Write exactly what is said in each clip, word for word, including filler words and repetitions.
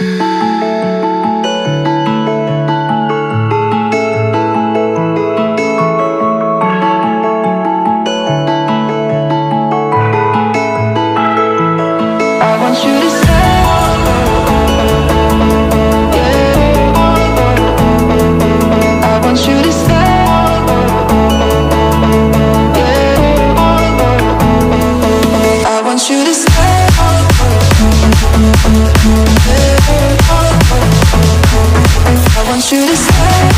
I want you to stay. I want you to stay. I want you to stay. I want you to stay.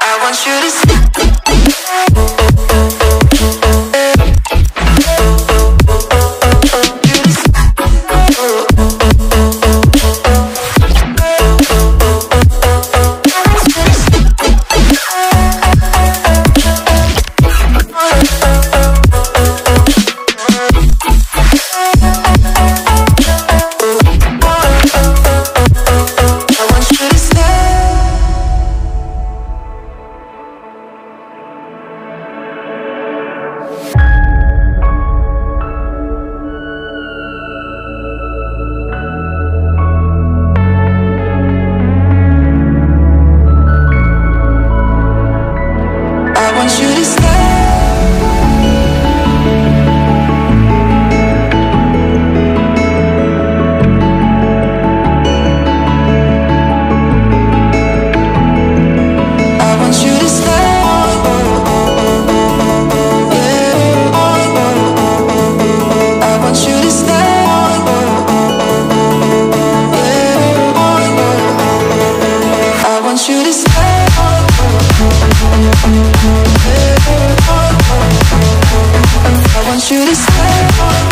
I want you to stay. I want you to stay. I want you to stay. I want you to stay. I want you to stay. I want you to stay.